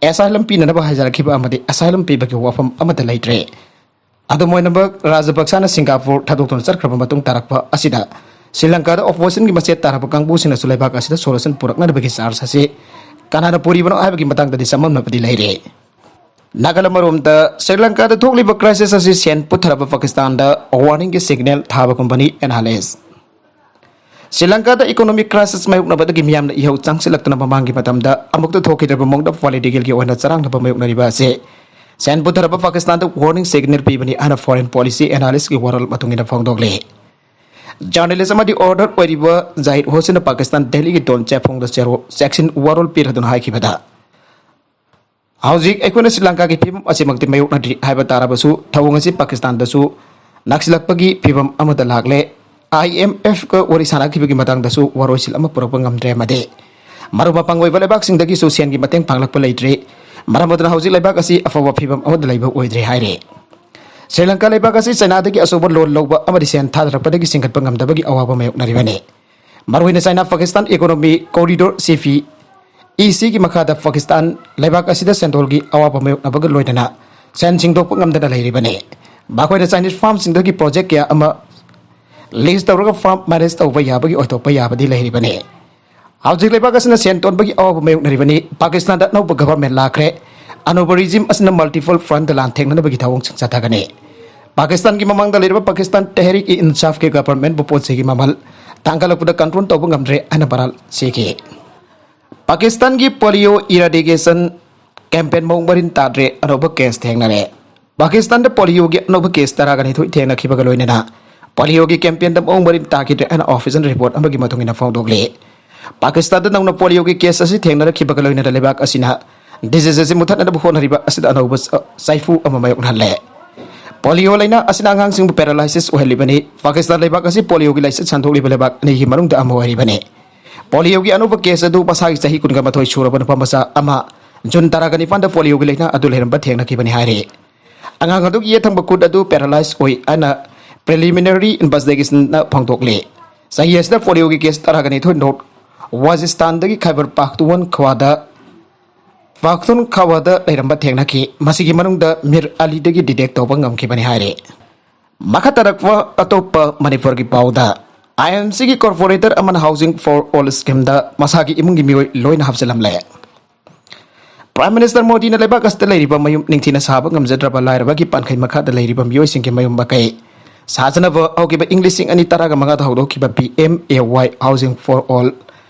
ꯑꯦꯁꯥꯏꯂꯝ ꯄꯤꯅꯅꯕ ꯍꯥꯏꯖꯔꯛꯈꯤꯕ ꯑꯃꯗꯤ ꯑꯁꯥꯏꯂꯝ ꯄꯤꯕꯒꯤ ꯋꯥꯐꯝ ꯑꯃꯠꯇ ꯂꯩꯇ꯭ꯔꯦ꯫ ꯑꯗꯨꯝ ꯑꯣꯏꯅꯃꯛ, ꯔꯥꯖꯄꯛꯁꯅ ꯁꯤꯡꯒꯥꯄꯨꯔ ꯊꯥꯗꯣꯛꯇꯨꯅ ꯆꯠꯈ꯭ꯔꯕ ꯃꯇꯨꯡ ꯇꯥꯔꯛꯄ ꯑꯁꯤꯗ ꯁ꯭ꯔꯤ ꯂꯪꯀꯥꯗ ꯑꯣꯄꯣꯖꯤꯁꯟꯒꯤ ꯃꯆꯦꯠ ꯇꯥꯔꯕ ꯀꯥꯡꯕꯨꯁꯤꯡꯅꯁꯨ ꯂꯩꯕꯥꯛ ꯑꯁꯤꯗ ꯁꯣꯂꯨꯁꯟ ꯄꯨꯔꯛꯅꯅꯕꯒꯤ ꯆꯥꯔꯖ ꯑꯁꯤ ꯀꯅꯥꯅ ꯄꯨꯔꯤꯕꯅꯣ ꯍꯥꯏꯕꯒꯤ ꯃꯇꯥꯡꯗꯗꯤ ꯆꯃꯝꯅꯕꯗꯤ ꯂꯩꯔꯦ꯫ ꯅꯥꯒꯥꯂꯦꯟ ꯃꯔꯣꯝꯗ ꯁ꯭ꯔꯤ ꯂꯪꯀꯥꯗ ꯊꯣꯛꯂꯤꯕ ꯀ꯭ꯔꯥꯏꯁꯤꯁ ꯑꯁꯤ ꯁꯦꯟ ꯄꯨꯊꯔꯕ ꯄꯥꯀꯤꯁꯇꯥꯟꯗ ꯋꯥꯔꯅꯤꯡꯒꯤ ꯁꯤꯒꯅꯦꯜ ꯊꯥꯕꯒꯨꯝꯕꯅꯤ ꯑꯦꯅꯥꯂꯤꯁ꯫ ꯁ꯭ꯔꯤ ꯂꯪꯀꯥꯗ ꯏꯀꯣꯅꯣꯃꯤꯛ ꯀ꯭ꯔꯥꯏꯁꯤꯁ ꯃꯥꯌꯣꯛꯅꯕꯗꯒꯤ ꯃꯤꯌꯥꯝꯅ ꯏꯍꯧ ꯆꯪꯁꯤꯜꯂꯛꯇꯅ ꯃꯃꯥꯡꯒꯤ ꯃꯇꯝꯗ ꯑꯃꯨꯛꯇ ꯊꯣꯛꯈꯤꯗ꯭ꯔꯕ ꯃꯑꯣꯡꯗ ꯄꯣꯂꯤꯇꯤꯀꯦꯜꯒꯤ ꯑꯣꯏꯅ ꯆꯔꯥꯡꯅꯕ ꯃꯥꯌꯣꯛꯅꯔꯤꯕ ꯑꯁꯤ ꯁꯦꯟ ꯄꯨꯊꯔꯕ ꯄꯥꯀꯤꯁꯇꯥꯟꯗ ꯋꯥꯔꯅꯤꯡ ꯁꯤꯒꯅꯦꯜ ꯄꯤꯕꯅꯤ ꯍꯥꯏꯅ ꯐꯣꯔꯦꯟ ꯄꯣꯂꯤꯁꯤ ꯑꯦꯅꯥꯂꯤꯁꯀꯤ ꯋꯥꯔꯣꯜ ꯃꯇꯨꯡ ꯏꯟꯅ ꯐꯣꯡꯗꯣꯛꯂꯤ꯫ ꯖꯔꯅꯦꯂꯤꯁ ꯑꯃꯗꯤ ꯑꯣꯔꯗꯔ ꯑꯣꯏꯔꯤꯕ ꯖꯥꯍꯤꯗ ꯍꯨꯁꯦꯟꯅ ꯄꯥꯀꯤꯁꯇꯥꯟ ꯗꯦꯜꯂꯤꯒꯤ ꯗꯣꯟ ꯆꯦꯐꯣꯡꯗ ꯆꯦꯔꯣ-, ꯆꯦꯛꯁꯤꯟ ꯋꯥꯔꯣꯜ ꯄꯤꯔꯗꯨꯅ ꯍꯥꯏꯈꯤꯕꯗ, ꯍꯧꯖꯤꯛ ꯑꯩꯈꯣꯏꯅ ꯁ꯭ꯔꯤ ꯂꯪꯀꯥꯒꯤ ꯐꯤꯕꯝ ꯑꯁꯤꯃꯛꯇꯤ ꯃꯥꯌꯣꯛꯅꯗ꯭ꯔꯤ ꯍꯥꯏꯕ ꯇꯥꯔꯕꯁꯨ, ꯊꯧꯑꯣꯡ ꯑꯁꯤ ꯄꯥꯀꯤꯁꯇꯥꯟꯗꯁꯨ ꯅꯛꯁꯤꯜꯂꯛꯄꯒꯤ ꯐꯤꯕꯝ ꯑꯃꯗ ꯂꯥꯛꯂꯦ꯫ ꯑꯥꯏ ꯑꯦꯝ ꯑꯦꯐꯀ ꯋꯥꯔꯤ ꯁꯥꯟꯅꯈꯤꯕꯒꯤ ꯃꯇꯥꯡꯗꯁꯨ ꯋꯥꯔꯣꯏꯁꯤꯜ ꯑꯃ ꯄꯨꯔꯛꯄ ꯉꯝꯗ꯭ꯔꯦ ꯑꯃꯗꯤ ꯃꯔꯨꯞ ꯃꯄꯥꯡ ꯑꯣꯏꯕ ꯂꯩꯕꯥꯛꯁꯤꯡꯗꯒꯤꯁꯨ ꯁꯦꯟꯒꯤ ꯃꯇꯦꯡ ꯐꯪꯂꯛꯄ ꯂꯩꯇ꯭ꯔꯤ꯫ ꯃꯔꯝ ꯑꯗꯨꯅ ꯍꯧꯖꯤꯛ ꯂꯩꯕꯥꯛ ꯑꯁꯤ ꯑꯐꯕ ꯐꯤꯕꯝ ꯑꯃꯗ ꯂꯩꯕ ꯑꯣꯏꯗ꯭ꯔꯦ ꯍꯥꯏꯔꯦ꯫ ꯁ꯭ꯔꯤ ꯂꯪꯀꯥ ꯂꯩꯕꯥꯛ ꯑꯁꯤ ꯆꯥꯏꯅꯥꯗꯒꯤ ꯑꯆꯧꯕ ꯂꯣꯟ ꯂꯧꯕ ꯑꯃꯗꯤ ꯁꯦꯟ ꯊꯥꯗꯔꯛꯄꯗꯒꯤ ꯆꯤꯡꯈꯠꯄ ꯉꯝꯗꯕꯒꯤ ꯑꯋꯥꯕ ꯃꯥꯌꯣꯛꯅꯔꯤꯕꯅꯤ꯫ ꯃꯔꯨꯑꯣꯏꯅ ꯆꯥꯏꯅꯥ ꯄꯥꯀꯤꯁꯇꯥꯟ ꯏꯀꯣꯅꯣꯃꯤ ꯀꯣꯔꯤꯗꯣꯔ ꯁꯤ ꯄꯤ ꯏ ꯁꯤꯒꯤ ꯃꯈꯥꯗ ꯄꯥꯀꯤꯁꯇꯥꯟ ꯂꯩꯕꯥꯛ ꯑꯁꯤꯗ ꯁꯦꯟꯗꯣꯜꯒꯤ ꯑꯋꯥꯕ ꯃꯥꯌꯣꯛꯅꯕꯒ ꯂꯣꯏꯅꯅ ꯁꯦꯟ ꯁꯤꯡꯗꯣꯛꯄ ꯉꯝꯗꯅ ꯂꯩꯔꯤꯕꯅꯤ꯫ ꯃꯈꯣꯏꯅ ꯆꯥꯏꯅꯤꯁ ꯐꯥꯔꯝꯁꯤꯡꯗꯒꯤ ꯄ꯭ꯔꯣꯖꯦꯛ ꯀꯌꯥ ꯑꯃ ꯂꯤꯁ ꯇꯧꯔꯒ ꯐꯥꯔꯝ ꯃꯦꯅꯦꯖ ꯇꯧꯕ ꯌꯥꯕꯒꯤ ꯑꯣꯏꯊꯣꯛꯄ ꯌꯥꯕꯗꯤ ꯂꯩꯔꯤꯕꯅꯤ꯫ ꯍꯧꯖꯤꯛ ꯂꯩꯕꯥꯛ ꯑꯁꯤꯅ ꯁꯦꯟ ꯇꯣꯟꯕꯒꯤ ꯑꯋꯥꯕ ꯃꯥꯌꯣꯛꯅꯔꯤꯕꯅꯤ꯫ ꯄꯥꯀꯤꯁꯇꯥꯟꯗ ꯑꯅꯧꯕ ꯒꯚꯔꯟꯃꯦꯟ ꯂꯥꯛꯈ꯭ꯔꯦ꯫ ꯑꯅꯧꯕ ꯔꯤꯖꯤꯝ ꯑꯁꯤꯅ ꯃꯜꯇꯤꯄꯜ ꯐ꯭ꯔꯟꯗ ꯂꯥꯟꯊꯦꯡꯅꯅꯕꯒꯤ ꯊꯧꯑꯣꯡꯁꯤꯡ ꯆꯠꯊꯒꯅꯤ꯫ ꯄꯥꯀꯤꯁꯇꯥꯟꯒꯤ ꯃꯃꯥꯡꯗ ꯂꯩꯔꯤꯕ ꯄꯥꯀꯤꯁꯇꯥꯟ ꯇꯦꯍꯔꯤꯛ ꯏ ꯏꯟꯁꯥꯐꯀꯤ ꯒꯚꯔꯟꯃꯦꯟꯕꯨ ꯄꯣꯠ ꯆꯩꯒꯤ ꯃꯃꯜ ꯇꯥꯡꯈꯠꯂꯛꯄꯗ ꯀꯟꯇ꯭ꯔꯣꯜ ꯇꯧꯕ ꯉꯝꯗ꯭ꯔꯦ ꯍꯥꯏꯅ ꯃꯔꯥꯜ ꯁꯤꯈꯤ꯫ ꯄꯥꯀꯤꯁꯇꯥꯟꯒꯤ ꯄꯣꯂꯤꯑꯣ ꯏꯔꯥꯗꯤꯀꯦꯁꯟ ꯀꯦꯝꯄꯦꯟ ꯃꯑꯣꯡ ꯃꯔꯤꯟ ꯇꯥꯗ꯭ꯔꯦ, ꯑꯅꯧꯕ ꯀꯦꯁ ꯊꯦꯡꯅꯔꯦ꯫ ꯄꯥꯀꯤꯁꯇꯥꯟꯗ ꯄꯣꯂꯤꯑꯣꯒꯤ ꯑꯅꯧꯕ ꯀꯦꯁ ꯇꯔꯥꯒ ꯅꯤꯊꯣꯏ ꯊꯦꯡꯅꯈꯤꯕꯒ ꯂꯣꯏꯅꯅ ꯄꯣꯂꯤꯑꯣꯒꯤ ꯀꯦꯝꯄꯦꯟꯗ ꯃꯑꯣꯡ ꯃꯔꯤꯟ ꯇꯥꯈꯤꯗ꯭ꯔꯦ ꯍꯥꯏꯅ ꯑꯣꯐꯤꯁꯤꯌꯦꯜ ꯔꯤꯄꯣꯔꯠ ꯑꯃꯒꯤ ꯃꯇꯨꯡ ꯏꯟꯅ ꯐꯣꯡꯗꯣꯛꯂꯤ꯫ ꯄꯥꯀꯤꯁꯇꯥꯟꯗ ꯅꯧꯅ ꯄꯣꯂꯤꯑꯣꯒꯤ ꯀꯦꯁ ꯑꯁꯤ ꯊꯦꯡꯅꯔꯛꯈꯤꯕꯒ ꯂꯣꯏꯅꯅ ꯂꯩꯕꯥꯛ ꯑꯁꯤꯅ ꯗꯤꯖꯤꯖ ꯑꯁꯤ ꯃꯨꯊꯠꯅꯅꯕ ꯍꯣꯠꯅꯔꯤꯕ ꯑꯁꯤꯗ ꯑꯅꯧꯕ ꯆ-, ꯆꯩꯐꯨ ꯑꯃ ꯃꯥꯌꯣꯛꯅꯍꯜꯂꯦ꯫ ꯄꯣꯂꯤꯑꯣ ꯂꯥꯏꯅꯥ ꯑꯁꯤꯅ ꯑꯉꯥꯡꯁꯤꯡꯕꯨ ꯄꯦꯔꯥꯂꯥꯏꯁꯤꯁ ꯑꯣꯏꯍꯜꯂꯤꯕꯅꯤ꯫ ꯄꯥꯀꯤꯁꯇꯥꯟ ꯂꯩꯕꯥꯛ ꯑꯁꯤ ꯄꯣꯂꯤꯑꯣꯒꯤ ꯂꯥꯏꯆꯠ ꯁꯟꯗꯣꯛꯂꯤꯕ ꯂꯩꯕꯥꯛ ꯑꯅꯤꯒꯤ ꯃꯅꯨꯡꯗ ꯑꯃ ꯑꯣꯏꯔꯤꯕꯅꯤ꯫ ꯄꯣꯂꯤꯑꯣꯒꯤ ꯑꯅꯧꯕ ꯀꯦꯁ ꯑꯗꯨ ꯃꯁꯥꯒꯤ ꯆꯍꯤ ꯀꯨꯟꯒ ꯃꯥꯊꯣꯏ ꯁꯨꯔꯕ ꯅꯨꯄꯥ ꯃꯆꯥ ꯑꯃ ꯖꯨꯟ ꯇꯔꯥꯒ ꯅꯤꯄꯥꯟꯗ ꯄꯣꯂꯤꯑꯣꯒꯤ ꯂꯥꯏꯅꯥ ꯑꯗꯨ ꯂꯩꯔꯝꯕ ꯊꯦꯡꯅꯈꯤꯕꯅꯤ ꯍꯥꯏꯔꯤ꯫ ꯑꯉꯥꯡ ꯑꯗꯨꯒꯤ ꯌꯦꯠ ꯊꯪꯕ ꯈꯨꯠ ꯑꯗꯨ ꯄꯦꯔꯥꯂꯥꯏꯁ ꯑꯣꯏ ꯍꯥꯏꯅ ꯄ꯭ꯔꯤꯂꯤꯃꯤꯅꯔꯤ ꯏꯟꯚꯦꯁꯇꯤꯒꯦꯁꯟꯅ ꯐꯣꯡꯗꯣꯛꯂꯤ꯫ ꯆꯍꯤ ꯑꯁꯤꯗ ꯄꯣꯂꯤꯑꯣꯒꯤ ꯀꯦꯁ ꯇꯔꯥꯒ ꯅꯤꯊꯣꯏ ꯅꯣꯔꯠ ꯋꯥꯖꯤꯁꯇꯥꯟꯗꯒꯤ ꯈꯥꯏꯕꯔ ꯄꯥꯈꯇꯨꯟꯈ꯭ꯋꯥꯗ, ꯄꯥꯈꯇꯨꯟꯈ꯭ꯋꯥꯗ ꯂꯩꯔꯝꯕ ꯊꯦꯡꯅꯈꯤ꯫ ꯃꯁꯤꯒꯤ ꯃꯅꯨꯡꯗ ꯃꯤꯔ ꯑꯂꯤꯗꯒꯤ ꯗꯤꯇꯦꯛ ꯇꯧꯕ ꯉꯝꯈꯤꯕꯅꯤ ꯍꯥꯏꯔꯤ꯫ ꯃꯈꯥ ꯇꯥꯔꯛꯄ ꯑꯇꯣꯞꯄ ꯃꯅꯤꯄꯨꯔꯒꯤ ꯄꯥꯎꯗ, ꯑꯥꯏ ꯑꯦꯝ ꯁꯤꯒꯤ ꯀꯣꯔꯄꯣꯔꯦꯇꯔ ꯑꯃꯅ ꯍꯥꯎꯁꯤꯡ ꯐꯣꯔ ꯑꯣꯜ ꯁ꯭ꯀꯤꯝꯗ ꯃꯁꯥꯒꯤ ꯏꯃꯨꯡꯒꯤ ꯃꯤꯑꯣꯏ ꯂꯣꯏꯅ ꯍꯥꯞꯆꯤꯜꯂꯝꯂꯦ꯫ ꯄ꯭ꯔꯥꯏꯝ ꯃꯤꯅꯤꯁꯇꯔ ꯃꯣꯗꯤꯅ ꯂꯩꯕꯥꯛ ꯑꯁꯤꯗ ꯂꯩꯔꯤꯕ ꯃꯌꯨꯝ ꯅꯤꯡꯊꯤꯅ ꯁꯥꯕ ꯉꯝꯖꯗ꯭ꯔꯕ ꯂꯥꯏꯔꯕꯒꯤ ꯄꯥꯟꯈꯩ ꯃꯈꯥꯗ ꯂꯩꯔꯤꯕ ꯃꯤꯑꯣꯏꯁꯤꯡꯒꯤ ꯃꯌꯨꯝ ꯃꯀꯩ ꯁꯥꯖꯅꯕ ꯍꯧꯈꯤꯕ ꯏꯪ ꯂꯤꯁꯤꯡ ꯑꯅꯤ ꯇꯔꯥꯒ ꯃꯉꯥꯗ ꯍꯧꯗꯣꯛꯈꯤꯕ P M A Y housing for all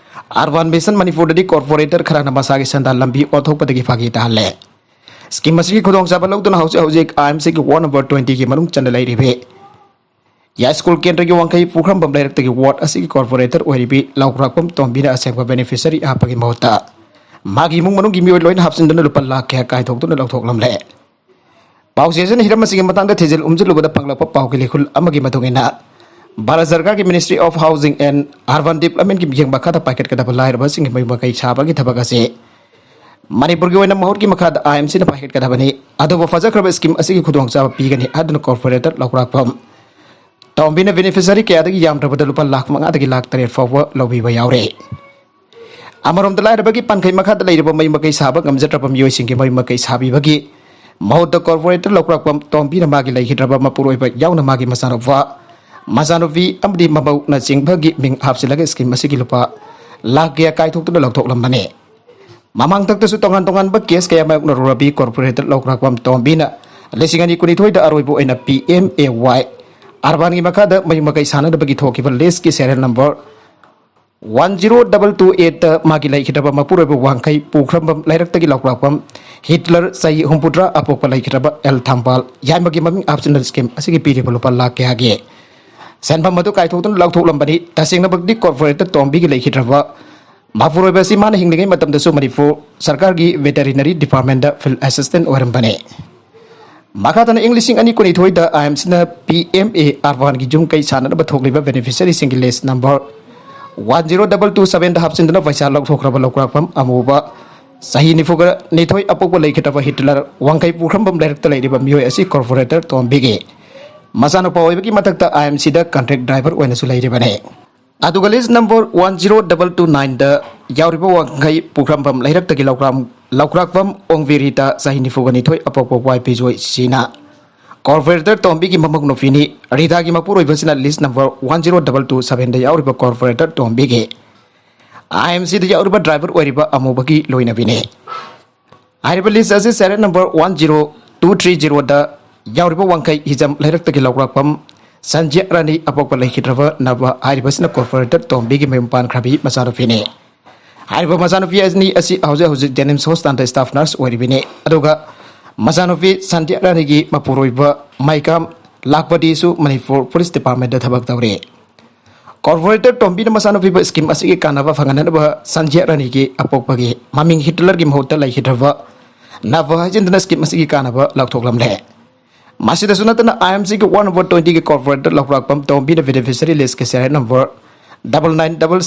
urban mission ꯃꯅꯤꯄꯨꯔꯗꯗꯤ ꯀꯣꯔꯄꯣꯔꯦꯇꯔ ꯈꯔꯅ ꯃꯁꯥꯒꯤ ꯁꯦꯟꯗꯥꯟ ꯂꯝꯕꯤ ꯑꯣꯟꯊꯣꯛꯄꯗꯒꯤ ꯐꯥꯒꯤ ꯇꯥꯍꯜꯂꯦ꯫ ꯁ꯭ꯀꯤꯝ ꯑꯁꯤꯒꯤ ꯈꯨꯗꯣꯡꯆꯥꯕ ꯂꯧꯗꯨꯅ ꯍꯧꯖꯤꯛ ꯍꯧꯖꯤꯛ ꯑꯥꯏ ꯑꯦꯝ ꯁꯤꯒꯤ ꯋꯥꯔꯗ ꯅꯝꯕꯔ ꯇ꯭ꯋꯦꯟꯇꯤꯒꯤ ꯃꯅꯨꯡ ꯆꯟꯅ ꯂꯩꯔꯤꯕꯤ ꯌꯥꯏꯁ꯭ꯀꯨꯜ ꯀꯦꯟꯗ꯭ꯔꯒꯤ ꯋꯥꯡꯈꯩ ꯄꯨꯈ꯭ꯔꯝꯕꯝ ꯂꯩꯔꯛꯇꯒꯤ ꯋꯥꯔꯗ ꯑꯁꯤꯒꯤ ꯀꯣꯔꯄꯣꯔꯦꯇꯔ ꯑꯣꯏꯔꯤꯕꯤ ꯂꯧꯈ꯭ꯔꯥꯛꯄꯝ ꯇꯣꯝꯕꯤꯅ ꯑꯁꯦꯡꯕ ꯕꯦꯅꯤꯐꯤꯁꯔꯤ ꯍꯥꯞꯄꯒꯤ ꯃꯍꯨꯠꯇ ꯃꯥꯒꯤ ꯏꯃꯨꯡ ꯃꯅꯨꯡꯒꯤ ꯃꯤꯑꯣꯏ ꯂꯣꯏꯅ ꯍꯥꯞꯆꯤꯟꯗꯨꯅ ꯂꯨꯄꯥ ꯂꯥꯈ ꯀꯌꯥ ꯀꯥꯏꯊꯣꯛꯇꯨꯅ ꯂꯧꯊꯣꯛꯂꯝꯂꯦ꯫ ꯄꯥꯎꯆꯦꯁꯤꯅ ꯍꯤꯔꯝ ꯑꯁꯤꯒꯤ ꯃꯇꯥꯡꯗ ꯊꯤꯖꯤꯜ ꯎꯝꯖꯤꯜꯂꯨꯕꯗ ꯐꯪꯂꯛꯄ ꯄꯥꯎꯒꯤ ꯂꯩꯈꯨꯜ ꯑꯃꯒꯤ ꯃꯇꯨꯡ ꯏꯟꯅ, ꯚꯥꯔꯠ ꯁꯔꯀꯥꯔꯒꯤ Ministry of Housing and Urban Developmentꯀꯤ ꯃꯤꯠꯌꯦꯡ ꯃꯈꯥꯗ ꯄꯥꯏꯈꯠꯀꯗꯕ ꯂꯥꯏꯔꯕꯁꯤꯡꯒꯤ ꯃꯌꯨꯝ ꯃꯀꯩ ꯁꯥꯕꯒꯤ ꯊꯕꯛ ꯑꯁꯤ ꯃꯅꯤꯄꯨꯔꯒꯤ ꯑꯣꯏꯅ ꯃꯍꯨꯠꯀꯤ ꯃꯈꯥꯗ ꯑꯥꯏ ꯑꯦꯝ ꯁꯤꯅ ꯄꯥꯏꯈꯠꯀꯗꯕꯅꯤ꯫ ꯑꯗꯨꯕꯨ ꯐꯖꯈ꯭ꯔꯕ ꯁ꯭ꯀꯤꯝ ꯑꯁꯤꯒꯤ ꯈꯨꯗꯣꯡꯆꯥꯕ ꯄꯤꯒꯅꯤ ꯍꯥꯏꯗꯨꯅ ꯀꯣꯔꯄꯣꯔꯦꯇꯔ ꯂꯧꯈ꯭ꯔꯥꯛꯄꯝ ꯇꯣꯝꯕꯤꯅ ꯕꯦꯅꯤꯐꯤꯁꯔꯤ ꯀꯌꯥꯗꯒꯤ ꯌꯥꯝꯗ꯭ꯔꯕꯗ ꯂꯨꯄꯥ ꯂꯥꯈ ꯃꯉꯥꯗꯒꯤ ꯂꯥꯈ ꯇꯔꯦꯠ ꯐꯥꯎꯕ ꯂꯧꯕꯤꯕ ꯌꯥꯎꯔꯦ꯫ ꯑꯃꯔꯣꯝꯗ ꯂꯥꯏꯔꯕꯒꯤ ꯄꯥꯟꯈꯩ ꯃꯈꯥꯗ ꯂꯩꯔꯤꯕ ꯃꯌꯨꯝ ꯃꯀꯩ ꯁꯥꯕ ꯉꯝꯖꯗ꯭ꯔꯕ ꯃꯤꯑꯣꯏꯁꯤꯡꯒꯤ ꯃꯌꯨꯝ ꯃꯀꯩ ꯁꯥꯕꯤꯕꯒꯤ ꯃꯍꯨꯠꯇ ꯀꯣꯔꯄꯣꯔꯦꯇꯔ ꯂꯧꯈ꯭ꯔꯥꯛꯄꯝ ꯇꯣꯝꯕꯤꯅ ꯃꯥꯒꯤ ꯂꯩꯈꯤꯗ꯭ꯔꯕ ꯃꯄꯨꯔꯣꯏꯕ ꯌꯥꯎꯅ ꯃꯥꯒꯤ ꯃꯆꯥꯅꯨꯄꯥ ꯃꯆꯥꯅꯨꯄꯤ ꯑꯃꯗꯤ ꯃꯃꯧꯅꯆꯤꯡꯕꯒꯤ ꯃꯤꯡ ꯍꯥꯞꯆꯤꯜꯂꯒ ꯁ꯭ꯀꯤꯝ ꯑꯁꯤꯒꯤ ꯂꯨꯄꯥ ꯂꯥꯈ ꯀꯌꯥ ꯀꯥꯏꯊꯣꯛꯇꯨꯅ ꯂꯧꯊꯣꯛꯂꯝꯕꯅꯤ꯫ ꯃꯃꯥꯡꯊꯛꯇꯁꯨ ꯇꯣꯉꯥꯟ ꯇꯣꯉꯥꯟꯕ ꯀꯦꯁ ꯀꯌꯥ ꯃꯥꯌꯣꯛꯅꯔꯨꯔꯕꯤ ꯀꯣꯔꯄꯣꯔꯦꯇꯔ ꯂꯧꯈ꯭ꯔꯥꯛꯄꯝ ꯇꯣꯝꯕꯤꯅ ꯂꯤꯁꯤꯡ ꯑꯅꯤ ꯀꯨꯟꯅꯤꯊꯣꯏꯗ ꯑꯔꯣꯏꯕ ꯑꯣꯏꯅ ꯄꯤ ꯑꯦꯝ ꯑꯦ ꯋꯥꯏ ꯑꯔꯕꯥꯟꯒꯤ ꯃꯈꯥꯗ ꯃꯌꯨꯝ ꯃꯀꯩ ꯁꯥꯟꯅꯅꯕꯒꯤ ꯊꯣꯛꯈꯤꯕ ꯂꯤꯁꯀꯤ serial number one zero double two ꯑꯦꯠꯇ ꯃꯥꯒꯤ ꯂꯩꯈꯤꯗ꯭ꯔꯕ ꯃꯄꯨꯔꯣꯏꯕ ꯋꯥꯡꯈꯩ ꯄꯨꯈ꯭ꯔꯝꯕꯝ ꯂꯩꯔꯛꯇꯒꯤ ꯂꯧꯈ꯭ꯔꯥꯛꯄꯝ ꯍꯤꯠꯂꯔ ꯆꯍꯤ ꯍꯨꯝꯐꯨꯇꯔꯥ ꯑꯄꯣꯛꯄ ꯂꯩꯈꯤꯗ꯭ꯔꯕ ꯑꯦꯜ ꯊꯝꯕꯥꯜ ꯌꯥꯏꯃꯒꯤ ꯃꯃꯤꯡ ꯍꯥꯞꯆꯤꯟꯅ ꯁ꯭ꯀꯤꯝ ꯑꯁꯤꯒꯤ ꯄꯤꯔꯤꯕ ꯂꯨꯄꯥ ꯂꯥꯈ ꯀꯌꯥꯒꯤ ꯁꯦꯟꯐꯝ ꯑꯗꯨ ꯀꯥꯏꯊꯣꯛꯇꯨꯅ ꯂꯧꯊꯣꯛꯂꯝꯕꯅꯤ꯫ ꯇꯁꯦꯡꯅꯃꯛꯇꯤ ꯀꯣꯔꯄꯣꯔꯦꯇꯔ ꯇꯣꯝꯕꯤꯒꯤ ꯂꯩꯈꯤꯗ꯭ꯔꯕ ꯃꯄꯨꯔꯣꯏꯕ ꯑꯁꯤ ꯃꯥꯅ ꯍꯤꯡꯂꯤꯉꯩ ꯃꯇꯝꯗꯁꯨ ꯃꯅꯤꯄꯨꯔ ꯁꯔꯀꯥꯔꯒꯤ ꯚꯦꯇꯔꯤꯅꯔꯤ ꯗꯤꯄꯥꯔꯠꯃꯦꯟꯗ ꯐꯤꯜꯗ ꯑꯦꯁꯤꯁꯇꯦꯟ ꯑꯣꯏꯔꯝꯕꯅꯤ꯫ ꯃꯈꯥ ꯇꯥꯅ ꯏꯪ ꯂꯤꯁꯤꯡ ꯑꯅꯤ ꯀꯨꯟꯅꯤꯊꯣꯏꯗ ꯑꯥꯏ ꯑꯦꯝ ꯁꯤꯅ ꯄꯤ ꯑꯦꯝ ꯑꯦ ꯑꯔꯕꯥꯟꯒꯤ ꯌꯨꯝ ꯀꯩ ꯁꯥꯟꯅꯅꯕ ꯊꯣꯛꯂꯤꯕ ꯕꯦꯅꯤꯐꯤꯁꯤꯌꯔꯤꯁꯤꯡꯒꯤ list number one zero double two ꯁꯕꯦꯟꯗ ꯍꯥꯞꯆꯤꯟꯗꯨꯅ ꯄꯩꯁꯥ ꯂꯧꯊꯣꯛꯈ꯭ꯔꯕ ꯂꯧꯈ꯭ꯔꯥꯛꯄꯝ ꯑꯃꯨꯕ ꯆꯍꯤ ꯅꯤꯐꯨꯒ ꯅꯤꯊꯣꯏ ꯑꯄꯣꯛꯄ ꯂꯩꯈꯤꯗ꯭ꯔꯕ ꯍꯤꯠꯂꯔ ꯋꯥꯡꯈꯩ ꯄꯨꯈ꯭ꯔꯝꯕꯝ ꯂꯩꯔꯛꯇ ꯂꯩꯔꯤꯕ ꯃꯤꯑꯣꯏ ꯑꯁꯤ ꯀꯣꯔꯄꯣꯔꯦꯇꯔ ꯇꯣꯝꯕꯤꯒꯤ ꯃꯆꯥꯅꯨꯄꯥ ꯑꯣꯏꯕꯒꯤ ꯃꯊꯛꯇ ꯑꯥꯏ ꯑꯦꯝ ꯁꯤꯗ ꯀꯟꯇ꯭ꯔꯦꯛ ꯗ꯭ꯔꯥꯏꯚꯔ ꯑꯣꯏꯅꯁꯨ ꯂꯩꯔꯤꯕꯅꯤ꯫ ꯑꯗꯨꯒ list number one zero double two ꯅꯥꯏꯟꯗ ꯌꯥꯎꯔꯤꯕ ꯋꯥꯡꯈꯩ ꯄꯨꯈ꯭ꯔꯝꯕꯝ ꯂꯩꯔꯛꯇꯒꯤ ꯂꯧꯈ꯭ꯔꯥꯝ ꯂꯧꯈ꯭ꯔꯥꯛꯄꯝ ꯑꯣꯡꯕꯤꯔꯤꯇ ꯆꯍꯤ ꯅꯤꯐꯨꯒ ꯅꯤꯊꯣꯏ ꯑꯄꯣꯛꯄ ꯋꯥꯏ ꯕꯤꯖꯣꯏ ꯁꯤꯅ ꯀꯣꯔꯄꯣꯔꯦꯇꯔ ꯇꯣꯝꯕꯤꯒꯤ ꯃꯃꯧ ꯅꯨꯄꯤꯅꯤ꯫ ꯔꯤꯇꯥꯒꯤ ꯃꯄꯨꯔꯣꯏꯕꯁꯤꯅ list number one zero double two ꯁꯕꯦꯟꯗ ꯌꯥꯎꯔꯤꯕ ꯀꯣꯔꯄꯣꯔꯦꯇꯔ ꯇꯣꯝꯕꯤꯒꯤ ꯑꯥꯏ ꯑꯦꯝ ꯁꯤꯗ ꯌꯥꯎꯔꯤꯕ ꯗ꯭ꯔꯥꯏꯚꯔ ꯑꯣꯏꯔꯤꯕ ꯑꯃꯨꯕꯒꯤ ꯂꯣꯏꯅꯕꯤꯅꯤ꯫ ꯍꯥꯏꯔꯤꯕ ꯂꯤꯁ ꯑꯁꯤ serial number one zero two three ꯖꯤꯔꯣꯗ ꯌꯥꯎꯔꯤꯕ ꯋꯥꯡꯈꯩ ꯍꯤꯖꯝ ꯂꯩꯔꯛꯇꯒꯤ ꯂꯧꯔꯛꯐꯝ ꯁꯟꯖꯤꯌꯥ ꯔꯥꯅꯤ ꯑꯄꯣꯛꯄ ꯂꯩꯈꯤꯗ꯭ꯔꯕ ꯅꯕ ꯍꯥꯏꯔꯤꯕꯁꯤꯅ ꯀꯣꯔꯄꯣꯔꯦꯇꯔ ꯇꯣꯝꯕꯤꯒꯤ ꯃꯌꯨꯝ ꯄꯥꯟꯈ꯭ꯔꯕꯤ ꯃꯆꯥꯅꯨꯄꯤꯅꯤ꯫ ꯍꯥꯏꯔꯤꯕ ꯃꯆꯥꯅꯨꯄꯤ ꯑꯅꯤ ꯑꯁꯤ ꯍꯧꯖꯤꯛ ꯍꯧꯖꯤꯛ ꯖꯦꯅꯤꯝꯁ ꯍꯣꯁꯄꯤꯇꯥꯜꯗ ꯁ꯭ꯇꯥꯐ ꯅꯔꯁ ꯑꯣꯏꯔꯤꯕꯅꯤ꯫ ꯑꯗꯨꯒ ꯃꯆꯥꯅꯨꯄꯤ ꯁꯟꯖꯤꯌꯥ ꯔꯥꯅꯤꯒꯤ ꯃꯄꯨꯔꯣꯏꯕ ꯃꯩꯀꯥꯝ ꯂꯥꯛꯄꯗꯤꯁꯨ ꯃꯅꯤꯄꯨꯔ ꯄꯨꯂꯤꯁ ꯗꯤꯄꯥꯔꯠꯃꯦꯟꯗ ꯊꯕꯛ ꯇꯧꯔꯤ꯫ ꯀꯣꯔꯄꯣꯔꯦꯇꯔ ꯇꯣꯝꯕꯤꯅ ꯃꯆꯥꯅꯨꯄꯤꯕꯨ ꯁ꯭ꯀꯤꯝ ꯑꯁꯤꯒꯤ ꯀꯥꯟꯅꯕ ꯐꯪꯍꯟꯅꯕ ꯁꯟꯖꯤꯌꯥ ꯔꯥꯅꯤꯒꯤ ꯑꯄꯣꯛꯄꯒꯤ ꯃꯃꯤꯡ ꯍꯤꯠꯂꯔꯒꯤ ꯃꯍꯨꯠꯇ ꯂꯩꯈꯤꯗ꯭ꯔꯕ ꯅꯕ ꯍꯥꯏꯖꯤꯟꯗꯨꯅ ꯁ꯭ꯀꯤꯝ ꯑꯁꯤꯒꯤ ꯀꯥꯟꯅꯕ ꯂꯧꯊꯣꯛꯂꯝꯂꯦ꯫ ꯃꯁꯤꯗꯁꯨ ꯅꯠꯇꯅ ꯑꯥꯏ ꯑꯦꯝ ꯁꯤꯒꯤ ꯋꯥꯔꯗ ꯅꯝꯕꯔ ꯇ꯭ꯋꯦꯟꯇꯤꯒꯤ ꯀꯣꯔꯄꯣꯔꯦꯇꯔ ꯂꯧꯈ꯭ꯔꯥꯛꯄꯝ ꯇꯣꯝꯕꯤꯅ ꯕꯦꯅꯤꯐꯤꯁꯤꯌꯔꯤ ꯂꯤꯁꯀꯤ serial number double nine double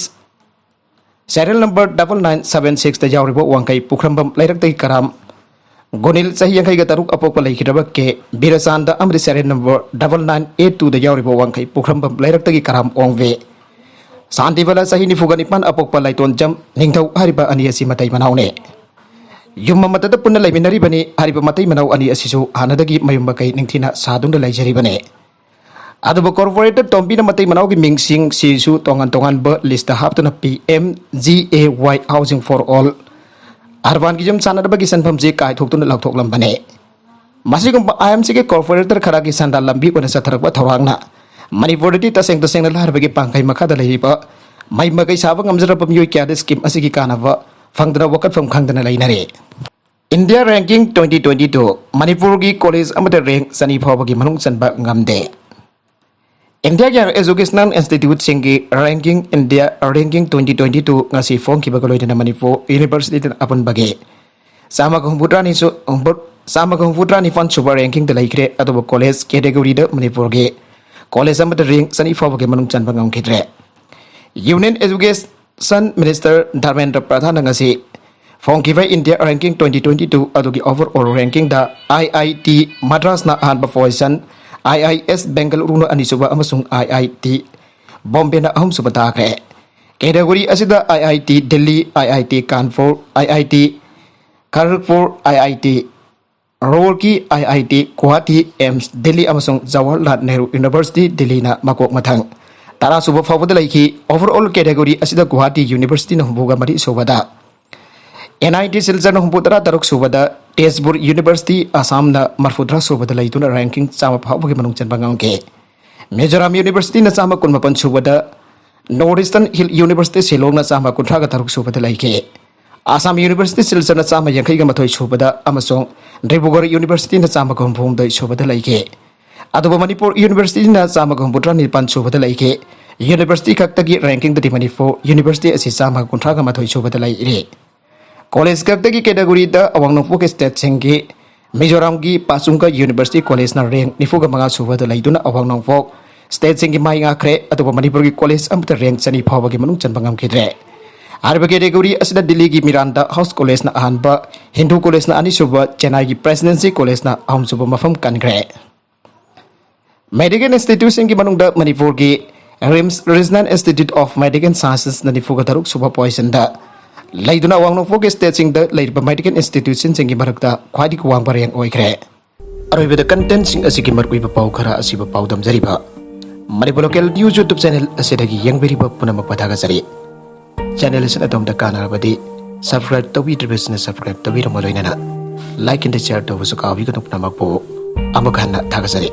serial number double nine seven ꯁꯤꯛꯁꯇ ꯌꯥꯎꯔꯤꯕ ꯋꯥꯡꯈꯩ ꯄꯨꯈ꯭ꯔꯝꯕꯝ ꯂꯩꯔꯛꯇꯒꯤ ꯀꯔꯥꯝ ꯒꯨꯅꯤꯜ ꯆꯍꯤ ꯌꯥꯡꯈꯩꯒ ꯇꯔꯨꯛ ꯑꯄꯣꯛꯄ ꯂꯩꯈꯤꯗ꯭ꯔꯕ ꯀꯦ ꯕꯤꯔꯆꯥꯟꯗ ꯑꯃꯗꯤ serial number double nine eight ꯇꯨꯗ ꯌꯥꯎꯔꯤꯕ ꯋꯥꯡꯈꯩ ꯄꯨꯈ꯭ꯔꯝꯕꯝ ꯂꯩꯔꯛꯇꯒꯤ ꯀꯔꯥꯝ ꯑꯣꯡꯕꯦ ꯁꯥꯟꯇꯤꯕꯂꯥ ꯆꯍꯤ ꯅꯤꯐꯨꯒ ꯅꯤꯄꯥꯟ ꯑꯄꯣꯛꯄ ꯂꯥꯏꯇꯣꯟꯖꯝ ꯅꯤꯡꯊꯧ ꯍꯥꯏꯔꯤꯕ ꯑꯅꯤ ꯑꯁꯤ ꯃꯇꯩ ꯃꯅꯥꯎꯅꯤ꯫ ꯌꯨꯝ ꯑꯃꯠꯇꯗ ꯄꯨꯟꯅ ꯂꯩꯃꯤꯟꯅꯔꯤꯕꯅꯤ꯫ ꯍꯥꯏꯔꯤꯕ ꯃꯇꯩ ꯃꯅꯥꯎ ꯑꯅꯤ ꯑꯁꯤꯁꯨ ꯍꯥꯟꯅꯗꯒꯤ ꯃꯌꯨꯝ ꯃꯀꯩ ꯅꯤꯡꯊꯤꯅ ꯁꯥꯗꯨꯅ ꯂꯩꯖꯔꯤꯕꯅꯤ꯫ ꯑꯗꯨꯕꯨ corporator ꯇꯣꯝꯕꯤꯅ ꯃꯇꯩ ꯃꯅꯥꯎꯒꯤ ꯃꯤꯡꯁꯤꯡ ꯁꯤꯁꯨ ꯇꯣꯉꯥꯟ ꯇꯣꯉꯥꯟꯕ list ꯍꯥꯞꯇꯨꯅ P M G A Y Housing for All, ꯑꯔꯕꯥꯟꯒꯤ ꯌꯨꯝ ꯁꯥꯟꯅꯅꯕꯒꯤ ꯁꯦꯟꯐꯝꯁꯤ ꯀꯥꯏꯊꯣꯛꯇꯨꯅ ꯂꯧꯊꯣꯛꯂꯝꯕꯅꯤ꯫ ꯃꯁꯤꯒꯨꯝꯕ I M Cꯒꯤ corporator ꯈꯔꯒꯤ ꯁꯦꯟꯗꯥꯟ ꯂꯝꯕꯤ ꯑꯣꯏꯅ ꯆꯠꯊꯔꯛꯄ ꯊꯧꯔꯥꯡꯅ ꯃꯅꯤꯄꯨꯔꯗꯗꯤ ꯇꯁꯦꯡ ꯇꯁꯦꯡꯅ ꯂꯥꯏꯔꯕꯒꯤ ꯄꯥꯡꯒꯩ ꯃꯈꯥꯗ ꯂꯩꯔꯤꯕ ꯃꯩ ꯃꯀꯩ ꯁꯥꯕ ꯉꯝꯖꯔꯕ ꯃꯤꯑꯣꯏ ꯀꯌꯥꯗꯤ scheme ꯑꯁꯤꯒꯤ ꯀꯥꯟꯅꯕ ꯐꯪꯗꯅ ꯋꯥꯀꯠꯐꯝ ꯈꯪꯗꯅ ꯂꯩꯅꯔꯤ꯫ India ranking twenty twenty-two, ꯃꯅꯤꯄꯨꯔꯒꯤ college ꯑꯃꯗ rank ꯆꯅꯤ ꯐꯥꯎꯕꯒꯤ ꯃꯅꯨꯡ ꯆꯟꯕ ꯉꯝꯗꯦ꯫ Indiaꯒꯤ educational instituteꯁꯤꯡꯒꯤ ranking, India ranking twenty twenty-two ꯉꯁꯤ ꯐꯣꯡꯈꯤꯕꯒ ꯂꯣꯏꯅꯅ ꯃꯅꯤꯄꯨꯔ universityꯗ ꯑꯄꯨꯟꯕꯒꯤ ꯆꯥꯝꯃꯒ ꯍꯨꯝꯐꯨꯇꯔꯥꯅꯤ ꯁꯨ-, ꯍꯨꯝꯐꯨ-, ꯆꯥꯝꯃꯒ ꯍꯨꯝꯐꯨꯇꯔꯥꯅꯤꯄꯥꯟ ꯁꯨꯕ rankingꯗ ꯂꯩꯈ꯭ꯔꯦ꯫ ꯑꯗꯨꯕꯨ college categoryꯗ ꯃꯅꯤꯄꯨꯔꯒꯤ college ꯑꯃꯗ rank ꯆꯅꯤ ꯐꯥꯎꯕꯒꯤ ꯃꯅꯨꯡ ꯆꯟꯕ ꯉꯝꯈꯤꯗ꯭ꯔꯦ꯫ Union Education Minister ꯙꯔꯃꯦꯟꯗ꯭ꯔ ꯄ꯭ꯔꯙꯥꯟꯅ ꯉꯁꯤ ꯐꯣꯡꯈꯤꯕ India ranking twenty twenty-two ꯑꯗꯨꯒꯤ overall rankingꯗ I I T ꯃꯗ꯭ꯔꯥꯁꯅ ꯑꯍꯥꯟꯕ position, I I S ꯕꯦꯡꯒꯂꯨꯔꯨꯅ ꯑꯅꯤꯁꯨꯕ ꯑꯃꯁꯨꯡ I I T ꯕꯣꯝꯕꯦꯅ ꯑꯍꯨꯝꯁꯨꯕ ꯇꯥꯈ꯭ꯔꯦ꯫ Category ꯑꯁꯤꯗ I I T Delhi, I I T Kanpur, I I T ꯈꯔꯒꯄꯨꯔ, I I T Roorkee, I I T Guwahati, AIIMS Delhi ꯑꯃꯁꯨꯡ Jawaharlal Nehru University ꯗꯤꯜꯂꯤꯅ ꯃꯀꯣꯛ ꯃꯊꯪ ꯇꯔꯥꯁꯨꯕ ꯐꯥꯎꯕꯗ ꯂꯩꯈꯤ꯫ Overall category ꯑꯁꯤꯗ ꯒꯨꯋꯥꯍꯥꯇꯤ Universityꯅ ꯍꯨꯝꯐꯨꯒ ꯃꯔꯤ ꯁꯨꯕꯗ, N I T ꯁꯤꯜꯆꯔꯅ ꯍꯨꯝꯐꯨꯇꯔꯥ ꯇꯔꯨꯛ ꯁꯨꯕꯗ, ꯇꯦꯖꯄꯨꯔ University ꯑꯁꯥꯝꯅ ꯃꯔꯐꯨꯇꯔꯥ ꯁꯨꯕꯗ ꯂꯩꯗꯨꯅ ranking ꯆꯥꯝꯃ ꯐꯥꯎꯕꯒꯤ ꯃꯅꯨꯡ ꯆꯟꯕ ꯉꯝꯈꯤ꯫ ꯃꯤꯖꯣꯔꯥꯝ Universityꯅ ꯆꯥꯝꯃ ꯀꯨꯟꯃꯥꯄꯟ ꯁꯨꯕꯗ, North Eastern Hill University ꯁꯤꯂꯣꯡꯅ ꯆꯥꯝꯃ ꯀꯨꯟꯊ꯭ꯔꯥꯒ ꯇꯔꯨꯛ ꯁꯨꯕꯗ ꯂꯩꯈꯤ꯫ ꯑꯁꯥꯝ University ꯁꯤꯜꯆꯔꯅ ꯆꯥꯝꯃ ꯌꯥꯡꯈꯩꯒ ꯃꯥꯊꯣꯏ ꯁꯨꯕꯗ ꯑꯃꯁꯨꯡ ꯗꯤꯕ꯭ꯔꯨꯒꯔ Universityꯅ ꯆꯥꯝꯃꯒ ꯍꯨꯝꯐꯨ ꯍꯨꯝꯗꯣꯏ ꯁꯨꯕꯗ ꯂꯩꯈꯤ꯫ ꯑꯗꯨꯕꯨ ꯃꯅꯤꯄꯨꯔ Universityꯅ ꯆꯥꯝꯃꯒ ꯍꯨꯝꯐꯨꯇꯔꯥ ꯅꯤꯄꯥꯟ ꯁꯨꯕꯗ ꯂꯩꯈꯤ꯫ University ꯈꯛꯇꯒꯤ rankingꯗꯗꯤ ꯃꯅꯤꯄꯨꯔ University ꯑꯁꯤ ꯆꯥꯝꯃꯒ ꯀꯨꯟꯊ꯭ꯔꯥꯒ ꯃꯥꯊꯣꯏ ꯁꯨꯕꯗ ꯂꯩꯔꯤ꯫ College ꯈꯛꯇꯒꯤ categoryꯗ ꯑꯋꯥꯡ ꯅꯣꯡꯄꯣꯛ stateꯁꯤꯡꯒꯤ ꯃꯤꯖꯣꯔꯥꯝꯒꯤ ꯄꯥꯆꯨꯡꯒ University Collegeꯅ rank ꯅꯤꯐꯨꯒ ꯃꯉꯥ ꯁꯨꯕꯗ ꯂꯩꯗꯨꯅ ꯑꯋꯥꯡ ꯅꯣꯡꯄꯣꯛ stateꯁꯤꯡꯒꯤ ꯃꯥꯏ ꯉꯥꯛꯈ꯭ꯔꯦ꯫ ꯑꯗꯨꯕꯨ ꯃꯅꯤꯄꯨꯔꯒꯤ college ꯑꯃꯠꯇ rank ꯆꯅꯤ ꯐꯥꯎꯕꯒꯤ ꯃꯅꯨꯡ ꯆꯟꯕ ꯉꯝꯈꯤꯗ꯭ꯔꯦ꯫ ꯍꯥꯏꯔꯤꯕ category ꯑꯁꯤꯗ ꯗꯤꯜꯂꯤꯒꯤ ꯃꯤꯔꯥꯟꯗꯥ House Collegeꯅ ꯑꯍꯥꯟꯕ, ꯍꯤꯟꯗꯨ Collegeꯅ ꯑꯅꯤꯁꯨꯕ, ꯆꯦꯟꯅꯥꯏꯒꯤ Presidency Collegeꯅ ꯑꯍꯨꯝꯁꯨꯕ ꯃꯐꯝ ꯀꯟꯈ꯭ꯔꯦ꯫ Medical instituteꯁꯤꯡꯒꯤ ꯃꯅꯨꯡꯗ ꯃꯅꯤꯄꯨꯔꯒꯤ RIMS Regional Institute of Medical Sciencesꯅ ꯅꯤꯐꯨꯒ ꯇꯔꯨꯛ ꯁꯨꯕ positionꯗ ꯂꯩꯗꯨꯅ ꯑꯋꯥꯡ ꯅꯣꯡꯄꯣꯛꯀꯤ stateꯁꯤꯡꯗ ꯂꯩꯔꯤꯕ medical institutionꯁꯤꯡꯒꯤ ꯃꯔꯛꯇ ꯈ꯭ꯋꯥꯏꯗꯒꯤ ꯋꯥꯡꯕ rank ꯑꯣꯏꯈ꯭ꯔꯦ꯫ ꯑꯔꯣꯏꯕꯗ contentꯁꯤꯡ ꯑꯁꯤꯒꯤ ꯃꯔꯨꯑꯣꯏꯕ ꯄꯥꯎ ꯈꯔ ꯑꯁꯤꯕꯨ ꯄꯥꯎꯗꯝꯖꯔꯤꯕ Manipur Local News YouTube channel ꯑꯁꯤꯗꯒꯤ ꯌꯦꯡꯕꯤꯔꯤꯕ ꯄꯨꯝꯅꯃꯛꯄꯨ ꯊꯥꯒꯠꯆꯔꯤ꯫ Channel ꯑꯁꯤꯅ ꯑꯗꯣꯝꯗ ꯀꯥꯟꯅꯔꯕꯗꯤ subscribe ꯇꯧꯕꯤꯗ꯭ꯔꯤꯕꯁꯤꯡꯅ subscribe ꯇꯧꯕꯤꯔꯝꯃ ꯂꯣꯏꯅꯅ like and share ꯇꯧꯕꯁꯨ ꯀꯥꯎꯕꯤꯒꯅꯨ꯫ ꯄꯨꯝꯅꯃꯛꯄꯨ ꯑꯃꯨꯛ ꯍꯟꯅ ꯊꯥꯒꯠꯆꯔꯤ꯫